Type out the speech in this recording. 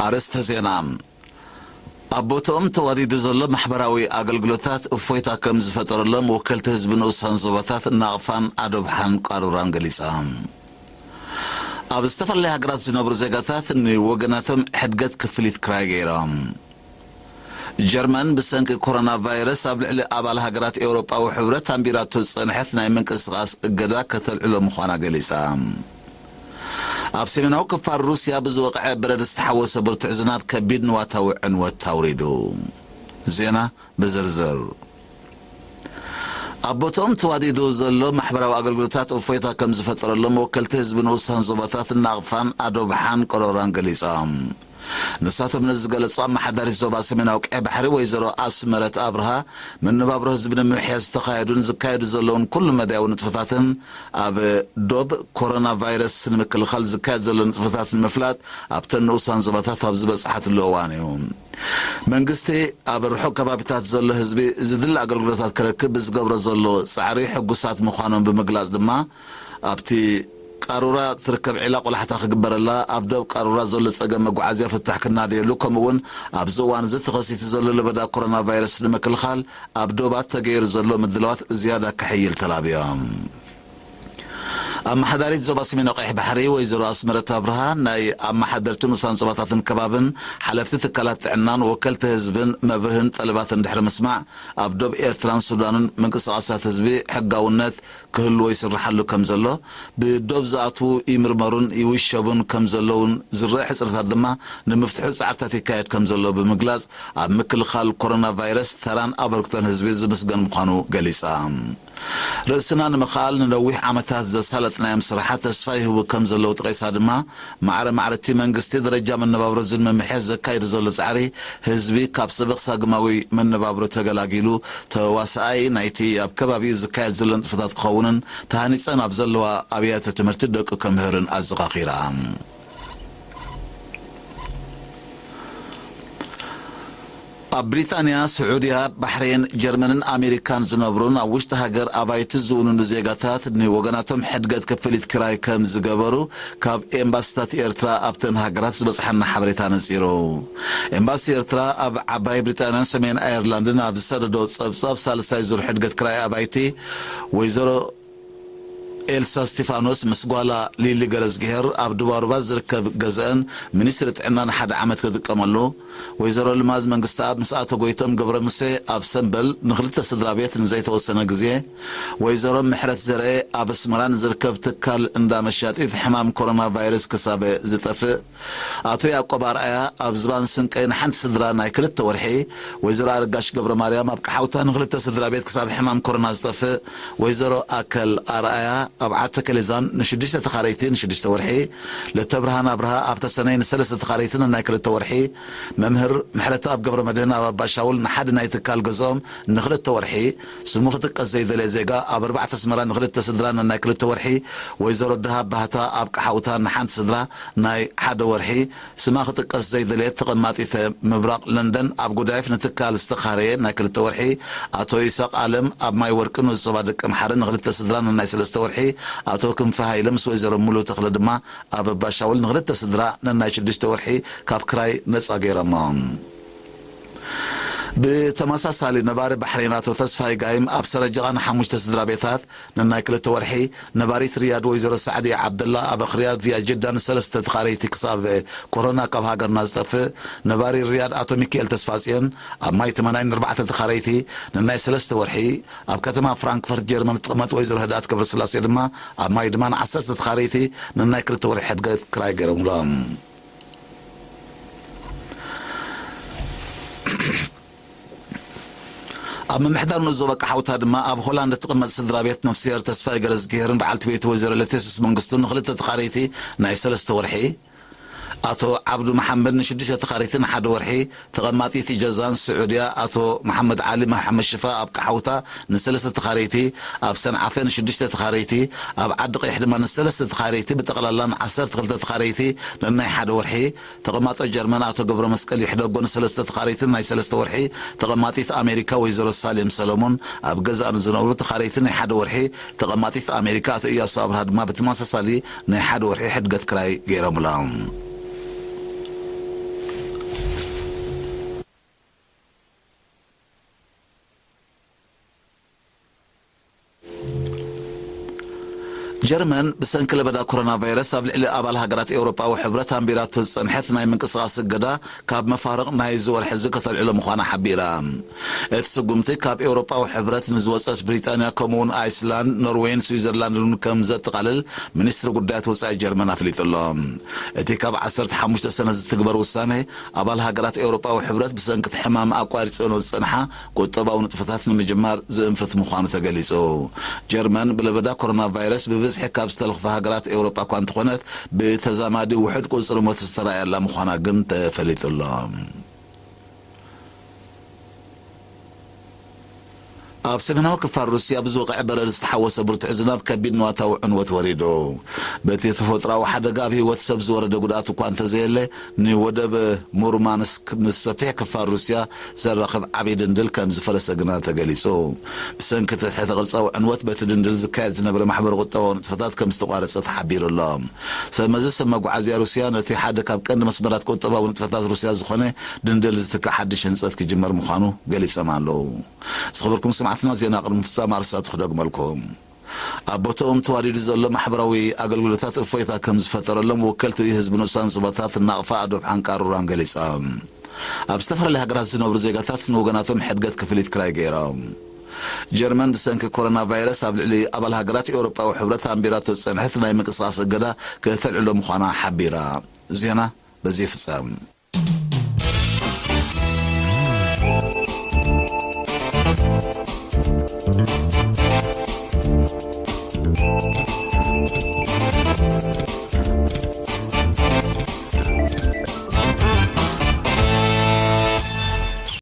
ኣርእስተ ዜና። ኣብ ቦታኦም ተዋዲዱ ዘሎ ማሕበራዊ ኣገልግሎታት እፎይታ ከም ዝፈጠረሎም ወከልቲ ህዝቢ ንኡሳን ዞባታት ናቕፋን ኣዶብሓን ቃሩራን ገሊጻ። ኣብ ዝተፈላለያ ሃገራት ዝነብሩ ዜጋታት ንወገናቶም ሕድገት ክፍሊት ክራይ ገይሮም። ጀርመን ብሰንኪ ኮሮና ቫይረስ ኣብ ልዕሊ ኣባል ሃገራት ኤውሮጳዊ ሕብረት ኣንቢራቶ ዝጸንሐት ናይ ምንቅስቓስ እገዳ ከተልዕሎ ምዃና ገሊጻ። ኣብ ሰሜናዊ ክፋል ሩስያ ብዝወቕዐ በረድ ዝተሓወሰ ብርቱዕ ዝናብ ከቢድ ንዋታዊ ዕንወት ኣውሪዱ። ዜና ብዝርዝር። ኣብ ቦታኦም ተዋዲዱ ዘሎ ማሕበራዊ ኣገልግሎታት እፎይታ ከም ዝፈጠረሎም ወከልቲ ህዝቢ ንኡሳን ዞባታት ናቕፋን ኣዶብሓን ቆሮራን ገሊጾም። ንሳቶም ነዚ ዝገለጹ ኣመሓዳሪት ዞባ ሰሜናዊ ቀይሕ ባሕሪ ወይዘሮ ኣስመረት ኣብርሃ፣ መነባብሮ ህዝቢ ንምምሕያሽ ዝተኻየዱን ዝካየዱ ዘለውን ኩሉ መዳያዊ ንጥፈታትን ኣብ ዶብ ኮሮና ቫይረስ ንምክልኻል ዝካየድ ዘሎ ንጥፈታት ንምፍላጥ ኣብተን ንኡሳን ዞባታት ኣብ ዝበጽሓትሉ እዋን እዩ። መንግስቲ ኣብ ርሑቕ ከባቢታት ዘሎ ህዝቢ ዝድለ ኣገልግሎታት ክረክብ ብዝገብሮ ዘሎ ጻዕሪ ሕጉሳት ምዃኖም ብምግላጽ ድማ፣ ኣብቲ ቃሩራ ትርከብ ዒላ ቆላሕታ ክግበረላ፣ ኣብ ዶብ ቃሩራ ዘሎ ጸገም መጓዓዝያ ፍታሕ ክናደየሉ፣ ከምኡ እውን ኣብዚ እዋን እዚ ተኸሲቱ ዘሎ ለበዳ ኮሮና ቫይረስ ንምክልኻል ኣብ ዶባት ተገይሩ ዘሎ ምድላዋት ዝያዳ ክሕይል ተላብዮም። ኣመሓዳሪት ዞባ ሰሜን ቀይሕ ባሕሪ ወይዘሮ ኣስመረት ኣብርሃ፣ ናይ ኣመሓደርቲ ንኡሳን ዞባታትን ከባብን፣ ሓለፍቲ ትካላት ጥዕናን ወከልቲ ህዝብን መብርህን ጠለባትን ድሕሪ ምስማዕ፣ ኣብ ዶብ ኤርትራን ሱዳንን ምንቅስቓሳት ህዝቢ ሕጋውነት ክህልዎ ይስርሓሉ ከም ዘሎ፣ ብዶብ ዝኣትዉ ይምርመሩን ይውሸቡን ከም ዘለውን ዝረአ ሕጽረታት ድማ ንምፍትሑ ጻዕርታት ይካየድ ከም ዘሎ ብምግላጽ፣ ኣብ ምክልኻል ኮሮና ቫይረስ ተራን ኣበርክቶን ህዝቢ ዝምስገን ምዃኑ ገሊጻ። ርእስና ንምኽኣል ንነዊሕ ዓመታት ዘሳለጥናዮም ስራሓት ተስፋ ይህቡ ከም ዘለዉ ጠቒሳ ድማ፣ ማዕረ ማዕረ እቲ መንግስቲ ደረጃ መነባብሮ ህዝቢ ንምምሕያሽ ዘካይዱ ዘሎ ጻዕሪ፣ ህዝቢ ካብ ሰበኽ ሳግማዊ መነባብሮ ተገላጊሉ ተዋሳኣይ ናይቲ ኣብ ከባቢኡ ዝካየድ ዘሎ ንጥፈታት ክኸውንን ተሃኒጸን ኣብ ዘለዋ ኣብያተ ትምህርቲ ደቁ ከምህርን ኣዘኻኺራ። ኣብ ብሪጣንያ፣ ስዑድያ፣ ባሕሬን፣ ጀርመንን ኣሜሪካን ዝነብሩን ኣብ ውሽጢ ሃገር ኣባይቲ ዝውንኑ ዜጋታት ንወገናቶም ሕድገት ክፍሊት ክራይ ከም ዝገበሩ ካብ ኤምባሲታት ኤርትራ ኣብተን ሃገራት ዝበጽሓና ሓበሬታ ነጺሩ። ኤምባሲ ኤርትራ ኣብ ዓባይ ብሪጣንያን ሰሜን ኣየርላንድን ኣብ ዝሰደዶ ጸብጻብ፣ ሳልሳይ ዙር ሕድገት ክራይ ኣባይቲ ወይዘሮ ኤልሳ እስቲፋኖስ ምስ ጓላ ሊሊ ገረዝግሄር ኣብ ድባሩባ ዝርከብ ገዝአን ሚኒስትሪ ጥዕና ንሓደ ዓመት ክጥቀመሉ፣ ወይዘሮ ልማዝ መንግስተኣብ ምስ ኣቶ ጎይቶም ገብረ ሙሴ ኣብ ሰምበል ንኽልተ ስድራ ቤት ንዘይተወሰነ ግዜ፣ ወይዘሮ ምሕረት ዘርኤ ኣብ ኣስመራ ንዝርከብ ትካል እንዳ መሻጢት ሕማም ኮሮና ቫይረስ ክሳብ ዝጠፍእ፣ ኣቶ ያዕቆብ ኣርኣያ ኣብ ዝባን ስንቀይ ንሓንቲ ስድራ ናይ ክልተ ወርሒ፣ ወይዘሮ ኣረጋሽ ገብረ ማርያም ኣብ ቀሓውታ ንኽልተ ስድራ ቤት ክሳብ ሕማም ኮሮና ዝጠፍእ፣ ወይዘሮ ኣከል ኣርኣያ ኣብ ዓተ ከሌዛን ንሽዱሽተ ተኻረይቲ ንሽዱሽተ ወርሒ፣ ለተብርሃን ኣብርሃ ኣብ ተሰነይ ንሰለስተ ተኻረይቲ ነናይ ክልተ ወርሒ፣ መምህር ምሕረተኣብ ገብረ መድህን ኣብ ኣባሻውል ንሓደ ናይ ትካል ገዝኦም ንኽልተ ወርሒ፣ ስሙ ክጥቀስ ዘይደለየ ዜጋ ኣብ ኣርባዕተ ኣስመራ ንኽልተ ስድራ ነናይ ክልተ ወርሒ፣ ወይዘሮ ደሃብ ባህታ ኣብ ቀሓውታ ንሓንቲ ስድራ ናይ ሓደ ወርሒ፣ ስማ ክጥቀስ ዘይደለየት ተቐማጢት ምብራቕ ለንደን ኣብ ጉዳይፍ ንትካል ዝተኻረየ ናይ ክልተ ወርሒ፣ ኣቶ ይስሐቅ ኣለም ኣብ ማይ ወርቂ ንኡስ ዞባ ደቀምሓረ ንኽልተ ስድራ ነናይ ሰለስተ ወርሒ፣ ኣቶ ክንፈ ሃይለ ምስ ወይዘሮ ሙሉ ተኽለ ድማ ኣብ ኣባሻውል ንኽልተ ስድራ ነናይ ሽዱሽተ ወርሒ ካብ ክራይ ነጻ ገይሮሞም። ብተመሳሳሊ ነባሪ ባሕሬን ኣቶ ተስፋይ ጋይም ኣብ ሰረጀቓ ንሓሙሽተ ስድራ ቤታት ነናይ ክልተ ወርሒ፣ ነባሪት ሪያድ ወይዘሮ ሳዕዲ ዓብደላ ኣብ ኣኽርያድ ቪያ ጅዳ ንሰለስተ ተኻረይቲ ክሳብ ኮሮና ካብ ሃገርና ዝጠፍእ፣ ነባሪ ሪያድ ኣቶ ሚካኤል ተስፋጽዮን ኣብ ማይ ትማናይ ንኣርባዕተ ተኻረይቲ ነናይ ሰለስተ ወርሒ፣ ኣብ ከተማ ፍራንክፈርት ጀርመን እትቕመጥ ወይዘሮ ህድኣት ገብረስላሴ ድማ ኣብ ማይ ድማ ንዓሰርተ ተኻረይቲ ነናይ ክልተ ወርሒ ሕድገት ክራይ ገይሮምሎም። ኣብ ምምሕዳር ንኡስ ዞባ ቀሓውታ ድማ ኣብ ሆላንድ እትቕመጥ ስድራ ቤት ነፍስሄር ተስፋይ ገረዝግሄርን በዓልቲ ቤቱ ወይዘሮ ለቴሱስ መንግስቱን ንኽልተ ተኻረይቲ ናይ ሰለስተ ወርሒ፣ ኣቶ ዓብዱ መሓመድ ንሽዱሽተ ተኻረይቲ ንሓደ ወርሒ፣ ተቐማጢት ጀዛን ስዑድያ ኣቶ መሓመድ ዓሊ መሓመድ ሽፋ ኣብ ቀሓውታ ንሰለስተ ተኻረይቲ፣ ኣብ ሰንዓፈ ንሽዱሽተ ተኻረይቲ፣ ኣብ ዓዲ ቀይሕ ድማ ንሰለስተ ተኻረይቲ፣ ብጠቕላላ ንዓሰርተ ክልተ ተኻረይቲ ነናይ ሓደ ወርሒ፣ ተቐማጦ ጀርመን ኣቶ ገብረ መስቀል ይሕደጎ ንሰለስተ ተኻረይትን ናይ ሰለስተ ወርሒ፣ ተቐማጢት ኣሜሪካ ወይዘሮ ሳሌም ሰለሙን ኣብ ገዛእ ንዝነብሩ ተኻረይትን ናይ ሓደ ወርሒ፣ ተቐማጢት ኣሜሪካ ኣቶ እያሱ ኣብርሃ ድማ ብተመሳሳሊ ናይ ሓደ ወርሒ ሕድገት ክራይ ገይሮምሎም። ጀርመን ብሰንኪ ለበዳ ኮሮና ቫይረስ ኣብ ልዕሊ ኣባል ሃገራት ኤውሮጳዊ ሕብረት ኣንቢራቶ ዝጸንሐት ናይ ምንቅስቓስ እገዳ ካብ መፋርቕ ናይዚ ወርሒ እዚ ከተልዕሎ ምዃና ሓቢራ። እቲ ስጉምቲ ካብ ኤውሮጳዊ ሕብረት ንዝወጸት ብሪጣንያ፣ ከምኡውን ኣይስላንድ፣ ኖርዌይን ስዊዘርላንድን ከም ዘጠቓልል ሚኒስትሪ ጉዳያት ወጻኢ ጀርመን ኣፍሊጡ ኣሎ። እቲ ካብ ዓሰርተ ሓሙሽተ ሰነ ዝትግበር ውሳነ፣ ኣባል ሃገራት ኤውሮጳዊ ሕብረት ብሰንኪ እቲ ሕማም ኣቋሪጸንኦ ዝጸንሓ ቁጠባዊ ንጥፈታት ንምጅማር ዝእንፍት ምዃኑ ተገሊጹ። ጀርመን ብለበዳ ኮሮና ቫይረስ ብብዝሒ ካብ ዝተለኽፋ ሃገራት ኤውሮጳ እኳ እንተኾነት፣ ብተዛማዲ ውሑድ ቁጽሪ ሞት ዝተራእየላ ምዃና ግን ተፈሊጡ ኣሎ። ኣብ ሰሜናዊ ክፋል ሩስያ ብዝወቕዐ በረድ ዝተሓወሰ ብርቱዕ ዝናብ ከቢድ ንዋታዊ ዕንወት ወሪዱ። በቲ ተፈጥሮኣዊ ሓደጋ ኣብ ህይወት ሰብ ዝወረደ ጉድኣት እኳ እንተዘየለ፣ ንወደብ ሙርማንስክ ምስ ሰፊሕ ክፋል ሩስያ ዘራኽብ ዓብዪ ድንድል ከም ዝፈረሰ ግና ተገሊጹ። ብሰንኪ እቲ ትሕተ ቅርጻዊ ዕንወት በቲ ድንድል ዝካየድ ዝነበረ ማሕበረ ቁጠባዊ ንጥፈታት ከም ዝተቋረጸ ተሓቢሩ ኣሎ። ሰብ መዚ ሰብ መጓዓዝያ ሩስያ ነቲ ሓደ ካብ ቀንዲ መስመራት ቁጠባዊ ንጥፈታት ሩስያ ዝኾነ ድንድል ዝትክእ ሓድሽ ህንጸት ክጅመር ምዃኑ ገሊጾም ኣለዉ። ዝኸበርኩም ሰማዕትና፣ ዜና ቅድሚ ፍጻመ ኣርእስታቱ ክደግመልኩም። ኣብ ቦታኦም ተዋዲዱ ዘሎ ማሕበራዊ ኣገልግሎታት እፎይታ ከም ዝፈጠረሎም ወከልቲ ህዝቢ ንኡሳን ዞባታት ናቕፋ ኣዶብ ሓንቃሩራን ገሊጾም። ኣብ ዝተፈላለያ ሃገራት ዝነብሩ ዜጋታት ንወገናቶም ሕድገት ክፍሊት ክራይ ገይሮም። ጀርመን ብሰንኪ ኮሮና ቫይረስ ኣብ ልዕሊ ኣባል ሃገራት ኤውሮጳዊ ሕብረት ኣንቢራቶ ዝጸንሐት ናይ ምንቅስቓስ እገዳ ከተልዕሎ ምዃና ሓቢራ። ዜና በዚ ይፍጸም።